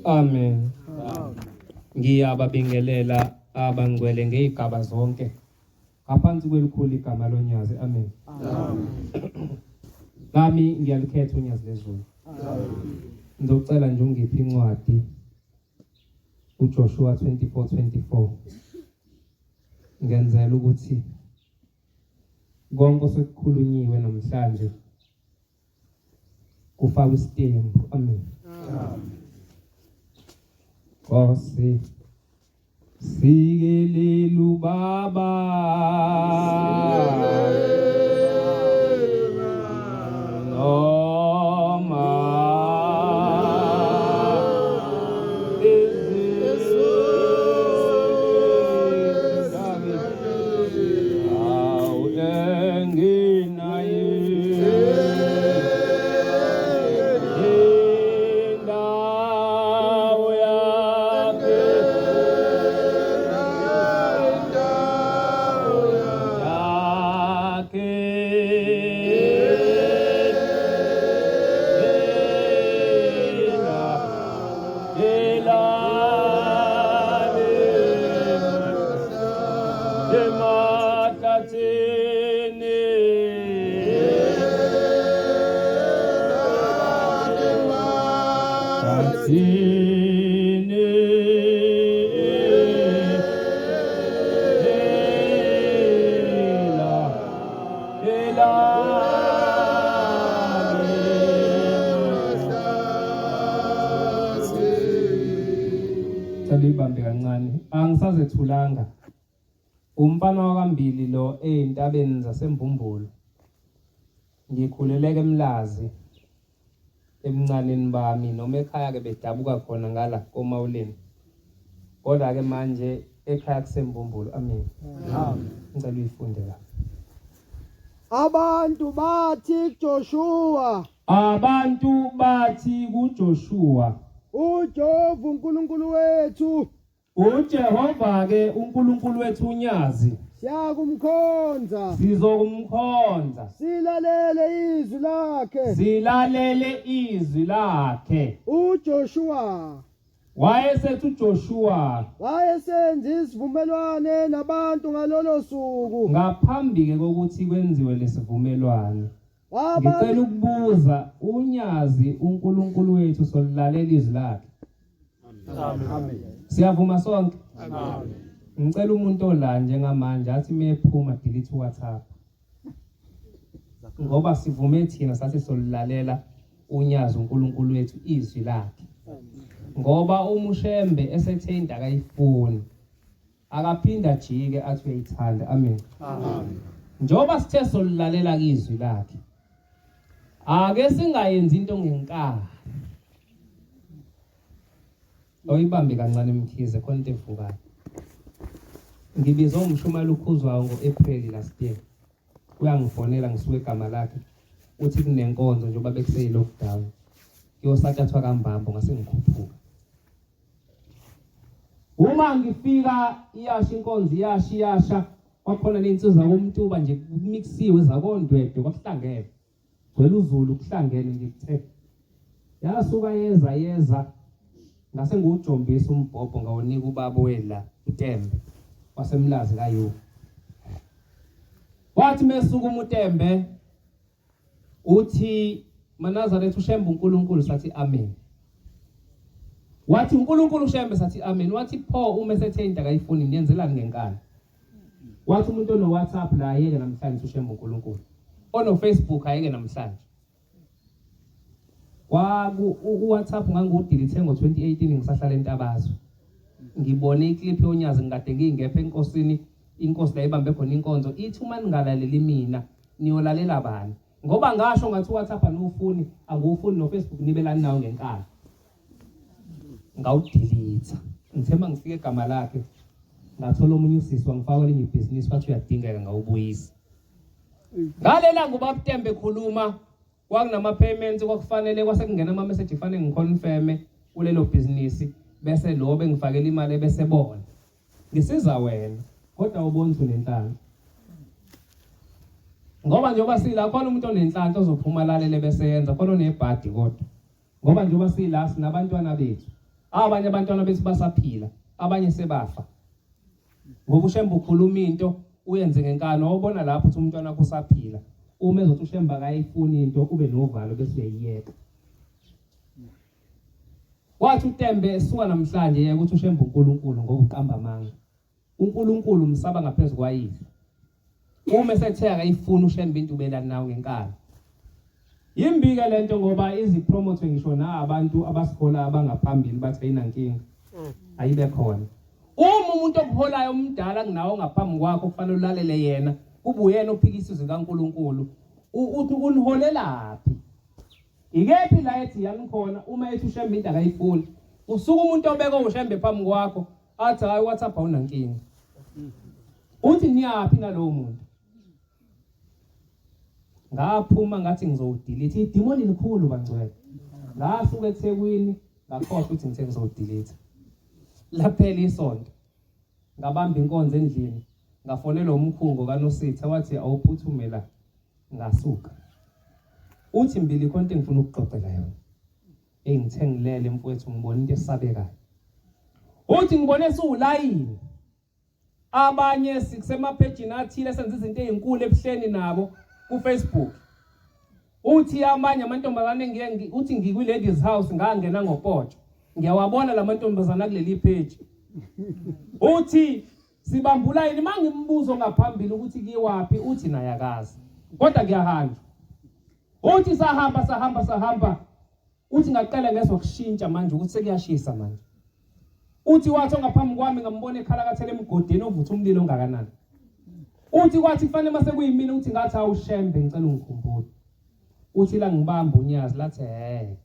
Amen. Ngiyababingelela abangcwele ngezigaba zonke. Ngaphansi kwelikhulu igama lonyazi. Amen. Amen. Nami ngiyalikhetha unyazi lezulu. Amen. Ngizocela nje ungiphe incwadi uJoshua 24:24. Ngenzela ukuthi konke osekukhulunyiwe namhlanje kufakwe isitembu. Amen. Amen. Nkosi Sikelelu baba. Noma Salibambe kancane angisazethulanga Umfana wakwaMbili lo ezintabeni zaseMbumbulu. Ngikhuleleke eMlazi ebuncaneni bami noma ekhaya ke bedabuka khona ngala koMawuleni. Kodwa ke manje ekhaya kuseMbumbulu. Amen. Amen. Ngicela uyifunde la. Abantu bathi kuJoshuwa. Abantu bathi kuJoshuwa. UJehova uNkulunkulu wethu UJehova-ke uNkulunkulu wethu unyazi. Siyakumkhonza. Sizokumkhonza. Silalele izwi lakhe. Silalele izwi lakhe. UJoshuwa. Wayesethi uJoshuwa. Wayesenza isivumelwane nabantu ngalolo suku. Ngaphambi-ke kokuthi kwenziwe lesivumelwane. Ngicela ukubuza unyazi uNkulunkulu wethu solilalela izwi lakhe. Amen. Siyavuma sonke. Amen. Ngicela umuntu ola njengamanje athi mephuma delete WhatsApp. Ngoba sivume thina sathi solilalela unyazi uNkulunkulu wethu izwi lakhe. Ngoba umushembe esethe into akayifuni. Akaphinde ajike athi uyayithanda. Amen. Amen. Njengoba sithe solilalela izwi lakhe. Ake singayenzi into ngenkani. Oyibambe kancane Mkhize khona into evukayo. Ngibizwa umshumayeli ukhuzwayo ngo-April last year. Uyangifonela ngisuke igama lakhe. Uthi kunenkonzo njengoba bekuseyi lockdown. Kuyosathathwa kambambo ngase ngikhuphuka. Uma ngifika iyasha inkonzo iyasha iyasha kwakhona ney'nsizwa zakomtuba nje kumikisiwe zakondwedwe kwakuhlangene gcwele uzulu kuhlangene nje kuthe yasuka yeza yeza ngase ngiwujombisa umbhobho ngawunika ubaba wela uTembe wasemlazi kaYu wathi mesuka umuTembe Uthi maNazaretha uShembe uNkulunkulu sathi amen. Wathi uNkulunkulu uShembe sathi amen. Wathi pho uma esethe into akayifuni niyenzelani ngenkani? Wathi umuntu ono WhatsApp la ayeke namhlanje uShembe uNkulunkulu. Ono Facebook ayeke namhlanje. Kwaku uWhatsApp ngangiwudelete ngo-2018 ngisahlala eNtabazwe. Ngibone iclip yonyazi ngikade ngingepha enkosini inkosi la ibambe khona inkonzo ithi uma ningalaleli mina Niyolalela bani? Ngoba ngasho ngathi uWhatsApp aniwufuni, angiwufuni noFacebook nibelani nawo ngenkani. Ngawudelete. Ngithe uma ngifika egama lakhe ngathola omunye usisi wangifaka kwelinye ibhizinisi wathi uyadingeka ngawubuyisa. Ngalela nguBaba Tembe ekhuluma kwakunama payments kwakufanele kwase kungena ama message kufanele ngiconfirme kulelo bhizinisi bese lo bengifakela imali ebese bona. Ngisiza wena. Kodwa awuboni ukuthi unenhlanhla. Ngoba njengoba sila khona umuntu onenhlanhla ozophuma alalele bese yenza khona onebhadi kodwa. Ngoba njengoba sila sinabantwana bethu. Abanye abantwana bethu basaphila, abanye sebafa. Ngoba uShembe ukhuluma into uyenze ngenkani wawubona lapho ukuthi umntwana wakho usaphila. Uma ezothi uShembe akayifuni into ube novalo bese uyayiyeka. Wathi uTembe esuka namhlanje yeka ukuthi uShembe uNkulunkulu ngoba uqamba amanga. UNkulunkulu umsaba ngaphezu kwayise. Uma esethe akayifuni uShembe into ubelani nawo ngenkani. Yimbi-ke le nto ngoba izipromothwe ngisho nabantu abasihola abangaphambili bathi ayinankinga. Ayibe khona. Uma umuntu okuholayo omdala kunawo ngaphambi kwakho kufanele ulalele yena, kube uyena ophikisa izwi kaNkulunkulu. Uthi uniholelaphi? Ikephi la ethi yanikhona uma ethi uShembe into akayifuni. Usuke umuntu obekwe uShembe phambi kwakho athi hayi WhatsApp awunankinga. Uthi niyaphi nalowo muntu? Ngaphuma ngathi ngizowudelete idimoni likhulu bangcwele. Ngasuka eThekwini ngakhohlwa ukuthi ngithe ngizowudelete. Laphela isonto. Ngabamba inkonzo endlini ngafonelwa umkhungo kaNositha wathi awuphuthume la. Ngasuka. Uthi Mbili khona into engifuna ukuxoxela yona. Eyi ngithe ngilele mfowethu ngibona into esabekayo. Uthi ngibone siwulayini. Abanye sikusemapejini athile senza izinto ezinkulu ebuhleni nabo kuFacebook. Uthi amanye amantombazane ngiye uthi ngikwi ladies house ngangena ngopotsho. Ngiyawabona lamantombazana kuleli page. Uthi sibambula yini mangimbuzo ngaphambili ukuthi kiwaphi uthi naye akazi. Kodwa kuyahanjwa. Uthi sahamba sahamba sahamba uthi ngaqala ngezwa kushintsha manje ukuthi sekuyashisa manje. Uthi wathi ongaphambi kwami ngambona ekhalakathela emgodini ovutha umlilo ongakanani. Uthi kwathi kufanele mase kuyimina uthi ngathi awushembe ngicela ungikhumbule. Uthi la ngibamba unyazi lathi he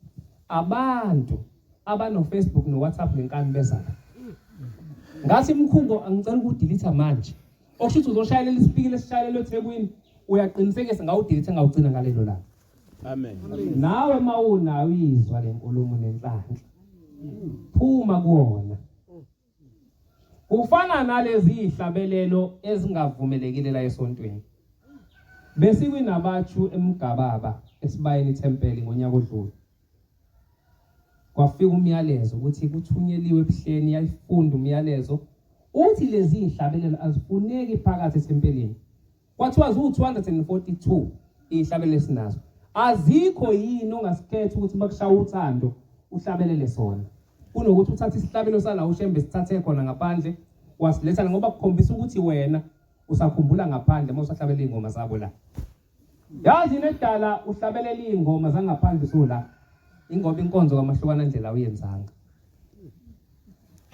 abantu abano Facebook no WhatsApp ngenkani beza la. Ngathi mkhungo angicela ukudelete manje. Okusho ukuthi uzoshayelela isipikile esishayelelwe eThekwini uyaqinisekisa ngawudelete ngawugcina ngalelo langa. Amen. Nawe mawunayo izwa lenkulumo nenhlanhla. Phuma kuwona. Kufana nalezi ihlabelelo ezingavumelekile la esontweni. Besikwinabatshu eMgababa esibayeni ithempeli ngonyaka odlule. Kwafika umyalezo ukuthi kuthunyeliwe ebuhleni yayifunda umyalezo uthi lezi ihlabelelo azifuneki phakathi ethempelini. Kwathiwa ziwu-242 iy'hlabelelo esinazo. Azikho yini ongasikhetha ukuthi uma kushaya uthando uhlabelele sona kunokuthi uthathe isihlabelo sala uShembe sithathe khona ngaphandle wasiletha ngoba kukhombisa ukuthi wena usakhumbula ngaphandle uma usahlabelela iy'ngoma zabo la. Yazi nedala uhlabelela iy'ngoma zangaphandle usula ingoba inkonzo kamahlukana ndlela awuyenzanga.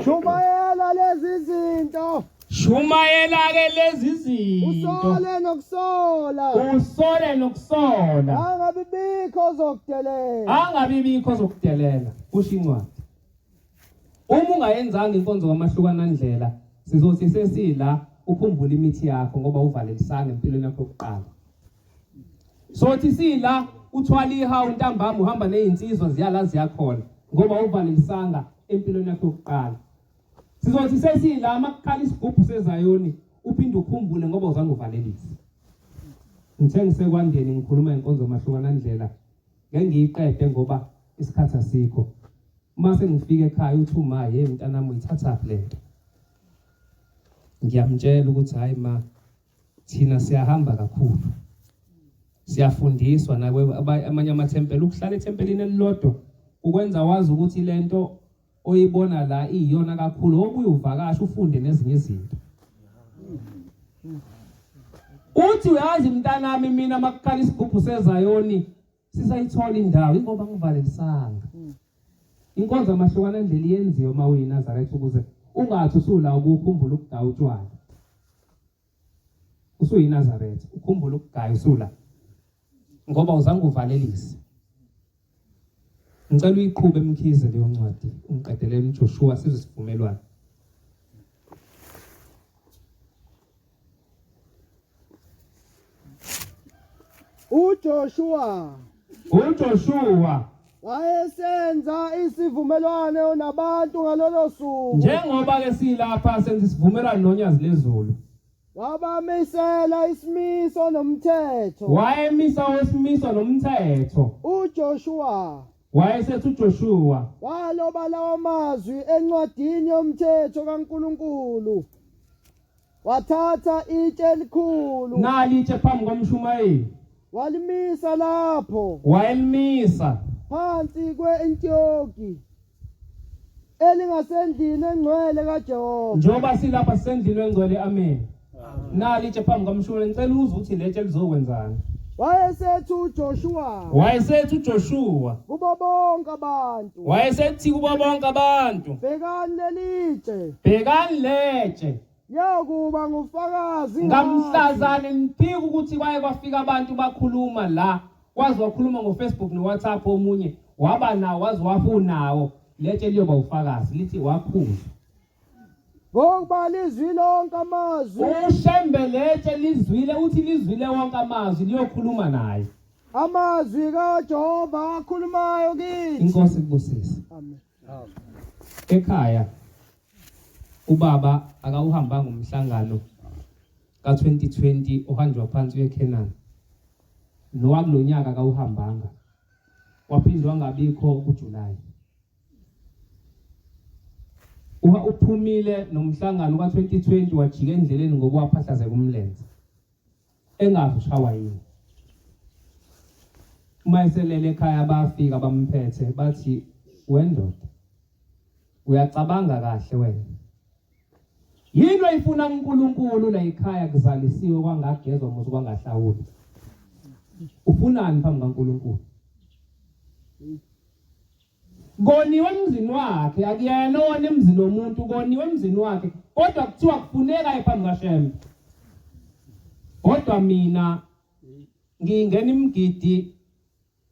Shumayela lezi zinto. Shumayela ke lezi zinto. Usole nokusola. Usole nokusola. Angabi bikho ozokudelela. Angabi bikho ozokudelela. Kusho incwadi. Uma ungayenzanga inkonzo kamahlukana ndlela sizothi sesila ukhumbule imithi yakho ngoba uvalelisanga empilweni yakho yokuqala. Sothi sila uthwala ihawu ntambama uhamba nezinsizwa ziyala ziyakhona ngoba uvalelisanga empilweni yakho yokuqala. Sizothi sesila makukhala isigubhu sezayoni uphinde ukhumbule ngoba uzange uvalelise. Ngithe ngisekwandeni ngikhuluma inkonzo mahlukana ndlela ngeke ngiyiqede ngoba isikhathi asikho. Uma sengifika ekhaya uthi uma hey mntanami uyithathaphi lento. Ngiyamtshela ukuthi hayi ma Thina siyahamba kakhulu. Siyafundiswa nawe amanye amathempeli ukuhlala ethempelini elilodwa ukwenza wazi ukuthi lento oyibona la iyona kakhulu obuye uvakashe ufunde nezinye izinto. Uthi uyazi mntanami mina makukhala isigubhu sezayoni sisayithola indawo ingoba ngivalelisanga. Inkonzo amahlukana endlela iyenziwe uma uyiNazaretha ukuze ungathi usula ukukhumbula ukugaya utshwala. UsuyiNazaretha ukhumbula ukugaya usula ngoba uzange uvalelise. Ngicela uyiqhube Mkhize leyo ncwadi ungiqedelele uJoshua sizwe sivumelwano. UJoshua uJoshua wayesenza isivumelwano nabantu ngalolo suku. Njengoba ke silapha senza isivumelwano nonyazi lezulu. Wabamisela isimiso nomthetho. Wayemisa wesimiso nomthetho. UJoshua Wayesethi uJoshua waloba lawo mazwi encwadini yomthetho kaNkulunkulu. Wathatha itshe elikhulu. Nali itshe phambi komshumayeli. Walimisa lapho. Wayelimisa phansi kwe-Antioki elingasendlini engcwele kaJehova. Njengoba silapha sisendlini engcwele, amen. Nali itshe phambi komshumayeli, ngicela uzwe ukuthi letshe lizokwenzani. Wayesethi uJoshua. Wayesethi uJoshua kubo bonke abantu. Wayesethi kubo bonke abantu. Bhekani lelitshe. Bhekani letshe. Yakuba ngufakazi ngamhlazane niphika ukuthi kwaye kwafika abantu bakhuluma la kwaze wakhuluma ngoFacebook noWhatsApp omunye waba nawo waze wafunawo letshe liyoba ufakazi lithi wakhuzwa ngokuba lizwi lonke amazwi uShembe letshe lizwile uthi lizwile wonke amazwi liyokhuluma naye amazwi kaJehova akhulumayo kithi inkosi kubusise amen Ekhaya ubaba akawuhambanga umhlangano ka-2020 ohanjwa phansi uye eCanaan. Nowakulonyaka akawuhambanga. Waphinde wangabikho kuJuly. Uphumile nomhlangano ka-2020 wajika endleleni ngoba waphahlazeka umlenze. Engazi ushawa yini. Uma eselele ekhaya bafika bamphethe bathi wendoda uyacabanga kahle wena. Yini oyifuna kuNkulunkulu la ekhaya kuzalisiwe kwangagezwa musu kwangahlawulwa. Ufunani phambi kaNkulunkulu? Koniwe emzini wakhe akuyena owona emzini womuntu koniwe emzini wakhe kodwa kuthiwa kufuneka ephambi kaShembe. Kodwa mina ngingena imigidi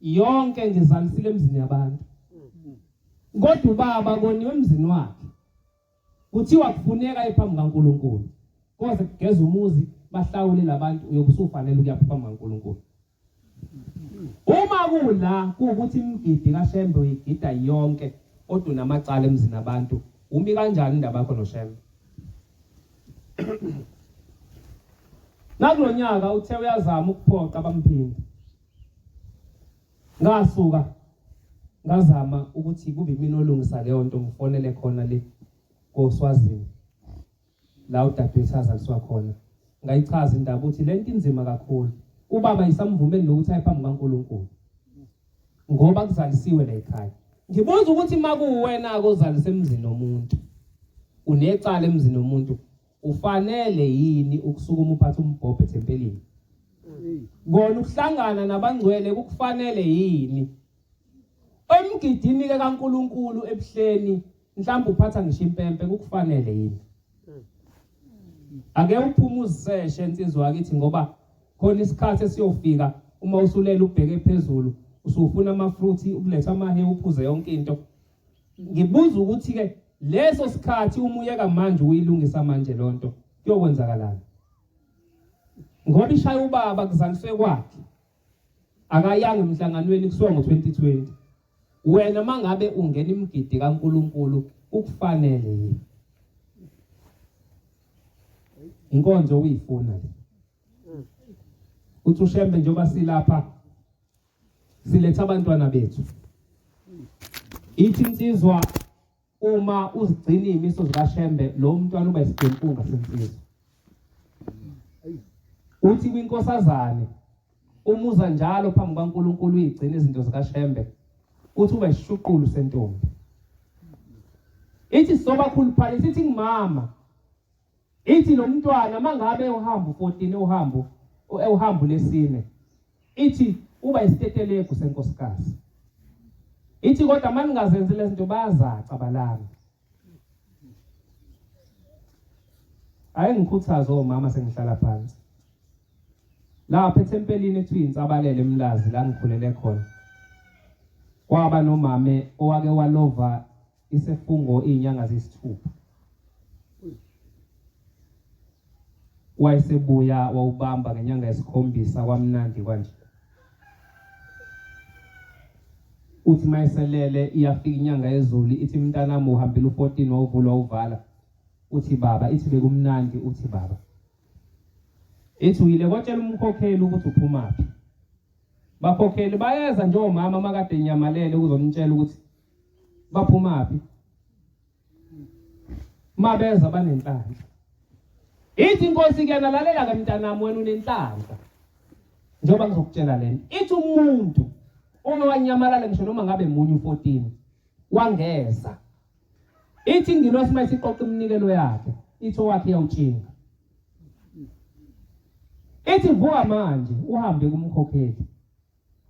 yonke ngizalisile emzini yabantu. Kodwa ubaba koniwe emzini wakhe. Kuthiwa kufuneka ephambi kaNkulunkulu. Koze kugeza umuzi bahlawule labantu uyobe usufanele ukuya phambi kaNkulunkulu. Uma kula kuwukuthi imigidi kaShembe uyigida yonke kodwa unamacala emzini abantu umi kanjani indaba yakho noShembe? Nakulonyaka uthe uyazama ukuphoqa bamphinde. Ngasuka ngazama ukuthi kube imina olungisa leyo nto ngifonele khona le koSwazini la udadewethu azaliswa khona ngayichaza indaba ukuthi lento inzima kakhulu ubaba isamvumeli nokuthi aye phambi kaNkulunkulu ngoba kuzalisiwe la ekhaya ngibuza ukuthi makuwena kozalisa emzini womuntu unecala emzini womuntu ufanele yini ukusukuma uphathe umbhobho ethempelini kona ukuhlangana nabangcwele kukufanele yini emgidini ke kaNkuluNkulu ebuhleni mhlawumbe uphatha ngisho impempe kukufanele yini ake uphume uziseshe insizwa akithi ngoba khona isikhathi esiyofika uma usulela ubheke phezulu usufuna ama-fruit ukuletha amahewu uphuze yonke into ngibuza ukuthi ke leso sikhathi uma uyeka manje uyilungisa manje lonto kuyokwenzakalani ngoba ishaya ubaba kuzaliswe kwakhe akayanga emhlanganweni kusuka ngo-2020 wena mangabe ungena imigidi kaNkuluNkulu kukufanele yini inkonzo uyifuna le uthi uShembe njengoba silapha siletha abantwana bethu ithi insizwa uma uzigcina izimiso zikaShembe lo mntwana uba isidempunga sensizwa uthi kwinkosazane umuza njalo phambi kukaNkuluNkulu uyigcina izinto zikaShembe uthi uba isishuqulu sentombi ithi sobakhuluphala sithi ngimama Ithi lo mntwana mangabe uhamba u-14 uhambo uhambo lesine ithi uba isitetelegu senkosikazi. Ithi kodwa maningazenzi lezi zinto bayazaca balami. Ake ngikhuthaze omama sengihlala phansi. Lapha ethempelini ekuthiwa insabalele eMlazi la ngikhulele khona. Kwaba nomame owake walova isifungo izinyanga ziyisithupha. Wayesebuya wawubamba ngenyanga yesikhombisa kwamnandi kwanje. Uthi mayeselele iyafika inyanga yezulu ithi mntanami uhambile u-14 wawuvula wawuvala. Uthi baba ithi bekumnandi uthi baba. Ithi uyile kotshela umkhokheli ukuthi uphumaphi. Bakhokheli bayeza nje omama makade enyamalele ukuzomtshela ukuthi baphumaphi. Mabeza banenhlanhla. Ithi inkosi kuyena lalela ke mntanami wena unenhlanhla. Njengoba ngizokutshela lento. Ithi umuntu uma wanyamalala ngisho noma ngabe munye u14 wangeza. Ithi ingilosi uma isiqoqa iminikelo yakhe, ithi owakhe iyawutshinga. Ithi vuka manje uhambe kumkhokheli.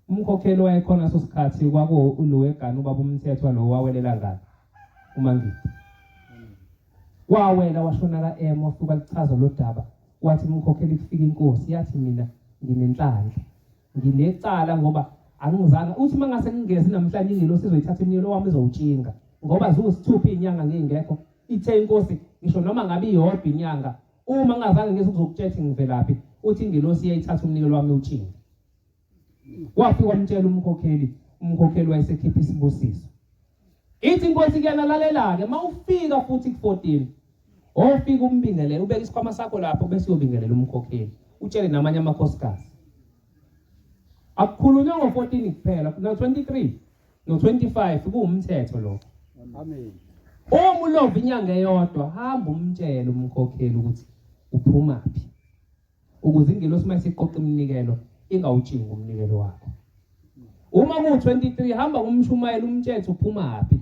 Umkhokheli wayekhona leso sikhathi kwako uLuwegana ubaba uMthethwa lo wawelela ngale uMangidi. Wawela washona ka-M wafika lichaza lo daba wathi umkhokheli kufika inkosi yathi mina nginenhlanhla nginecala ngoba angizange uthi uma ngase ngingezi namhlanje ingelosi izoyithatha iminikelo wami izowutshinga ngoba ziwusithupha iy'nyanga ngingekho ithe inkosi ngisho noma ngabe iyodwa inyanga uma ngingazange ngize ukuzokutshela ukuthi ngivelaphi uthi ingelosi iyayithatha umnikelo wami iwutshinga wafika wamtshela umkhokheli umkhokheli wayesekhipha isibusiso ithi inkosi kuyena lalela-ke uma ufika futhi ku-14 ofika umbingelele ubeke isikhwama sakho lapho bese uyobingelela umkhokheli utshele namanye amakhosikazi akukhulunywa ngo-14 kuphela no-23 no-25 kuwumthetho lokho amen uma ulova inyanga eyodwa hamba umtshele umkhokheli ukuthi uphumaphi ukuze ingelosi uma isiqoqa iminikelo ingawutshingi umnikelo wakho uma ku-23 hamba kumshumayeli umtshethe uphumaphi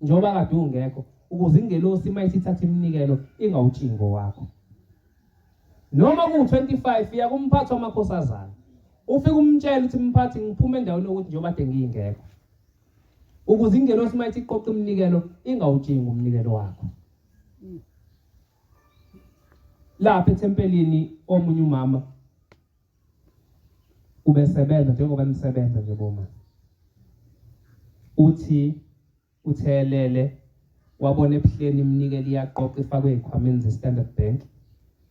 njengoba kade ungekho ukuze ingelosi uma isithatha iminikelo ingawutshingi wakho noma ku-25 iya kumphathi wamakhosazana ufike umtshele ukuthi mphathi ngiphuma endaweni yokuthi njengoba kade ngingekho ukuze ingelosi uma ithi iqoqa iminikelo ingawutshingi umnikelo wakho Lapha ethempelini omunye umama ubesebenza njengoba nisebenza nje boma. Uthi uthelele wabona ebuhleni iminikelo iyaqoqa ifakwe ezikhwameni ze-Standard Bank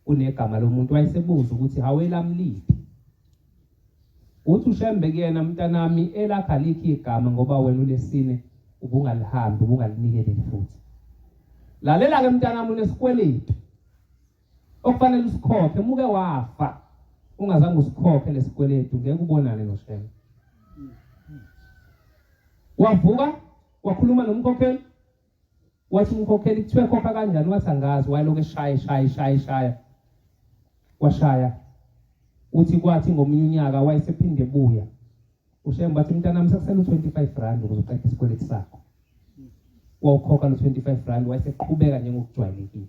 kunegama lomuntu wayesebuza ukuthi hawu elami liphi uthi uShembe kuyena mntanami elakho alikho igama ngoba wena ulesine ubungalihambi ubungalinikeleli futhi lalela-ke mntanami unesikweletu okufanele usikhokhe muke wafa ungazange usikhokhe lesikweletu ngeke ubonane noShembe wavuka wakhuluma nomkhokheli wathi umkhokheli kuthiwe khokha kanjani wathi angazi wayelokhu eshaya eshaya eshaya eshaya washaya uthi kwathi ngomunye unyaka wayesephinde ebuya uShembe wathi mntanami sekusele u-25 rand ukuze uqede isikweletu sakho wawukhokha lo 25 rand wayeseqhubeka njengokujwayelekile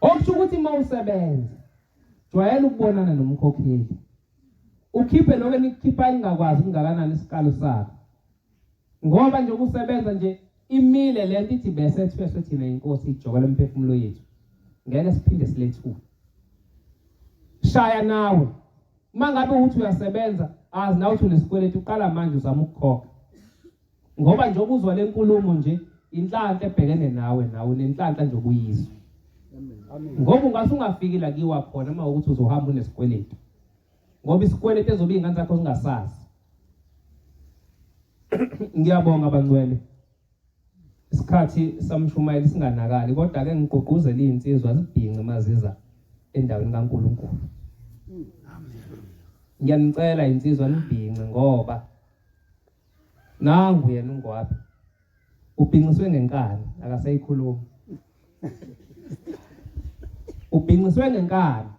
okusho ukuthi uma usebenza jwayela ukubonana nomkhokheli ukhiphe lokho enikukhipha ingakwazi ukungakanani isikalo sakho ngoba nje ukusebenza nje imile lento ithi bese thweswe thina inkosi ijoko lemphefumulo yethu ngeke siphinde silethule shaya nawe uma ngabe uthi uyasebenza azi nawe uthi unesikweletu uqala manje uzama ukukhokha ngoba nje ukuzwa lenkulumo nje inhlanhla ebhekene nawe nawe unenhlanhla nje okuyizwa ngoba ungase ungafiki la kiwa khona uma ukuthi uzohamba unesikweletu ngoba isikweletu ezobe iy'ngane zakho zingasazi ngiyabonga bangcwele isikhathi samshumayeli singanakali kodwa ke ngigqugquzela izinsizwa zibhince maziza endaweni kaNkuluNkulu ngiyanicela insizwa nibhince ngoba nangu yena ungwabi ubhinciswe ngenkani akasayikhuluma ubhinciswe ngenkani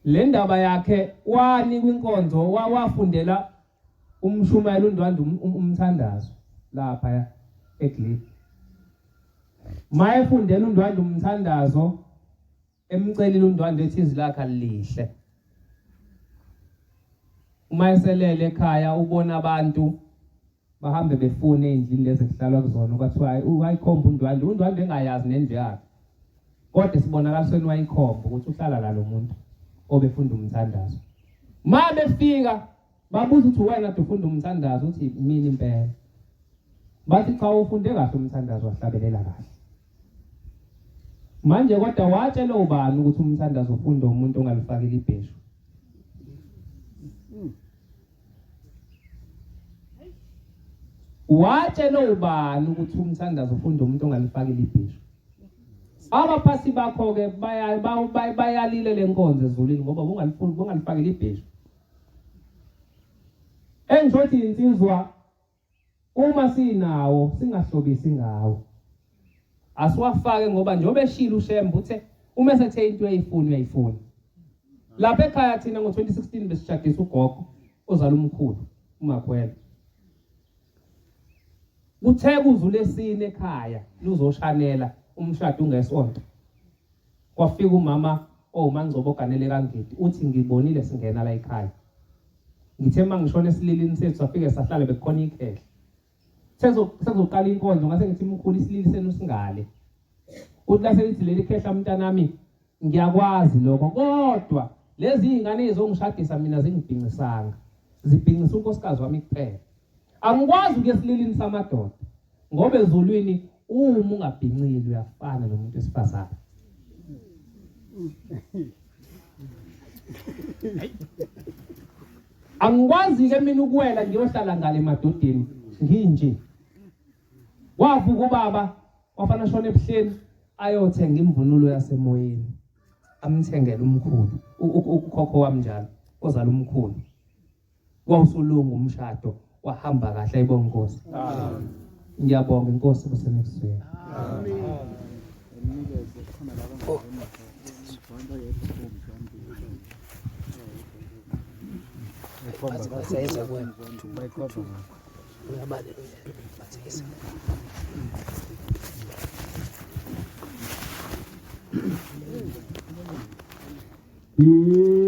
Le ndaba yakhe wanikwa inkonzo wafundela umshumayeli uNdwandwe um, um, umthandazo lapha eGlip. Mayefundela uNdwandwe umthandazo emcelile uNdwandwe ethi izwi lakhe alihle. Uma eselele ekhaya ubona abantu bahambe befuna ey'ndlini lezi ekuhlalwa kuzona kwathiwa wayikhomba uNdwandwe uNdwandwe engayazi nendlu yakhe kodwa esibonakalisweni wayikhomba ukuthi uhlala la lo muntu obefunda umthandazo ma befika babuza ukuthi wena kade ufunda umthandazo uthi mina impela bathi cha ufunde kahle umthandazo wahlabelela kahle manje kodwa watshela ubani ukuthi umthandazo ufunda umuntu ongalifakile ibheshu Watshela ubani ukuthi umthandazo ufunda umuntu ongalifakile ibheshu? Abaphathi bakho-ke bayalile le nkonzo ezulwini ngoba bungalifuni bungalifakile ibheshu. Engisho ukuthi insizwa uma sinawo singahlobisi ngawo. Asiwafake ngoba njengoba eshilo uShembe uthe uma esethe into uyayifuna uyayifuna. Lapha ekhaya thina ngo-2016 besishadisa ugogo ozala umkhulu uMakhwela. Kuthe kuzulesine ekhaya luzoshanela umshado ungesonto. Kwafika umama owuMangcobo oganele kaNgidi uthi ngibonile singena la ekhaya. Ngithe uma ngishona esililini sethu safike sahlala bekukhona ikhehla. Sekuzoqala inkonzo ngase ngithi mkhulu isilili senu singale. Uthi lase lithi leli khehla mntanami ngiyakwazi lokho kodwa lezi izingane ezongishadisa mina zingibhincisanga. Zibhincisa unkosikazi wami kuphela. Angikwazi ukuya esililini samadoda ngoba ezulwini uma ungabhincile uyafana nomuntu wesifazane. Angikwazi-ke mina ukuwela ngiyohlala ngale emadodeni nginje. Wavuka ubaba wafana shona ebuhleni ayothenga imvunulo yasemoyeni amthengele umkhulu ukhokho wami njalo ozala umkhulu. Wawusulunga umshado wahamba kahle ayibonga inkosi. Amen. Ngiyabonga inkosi kusenekuzweni. Amen.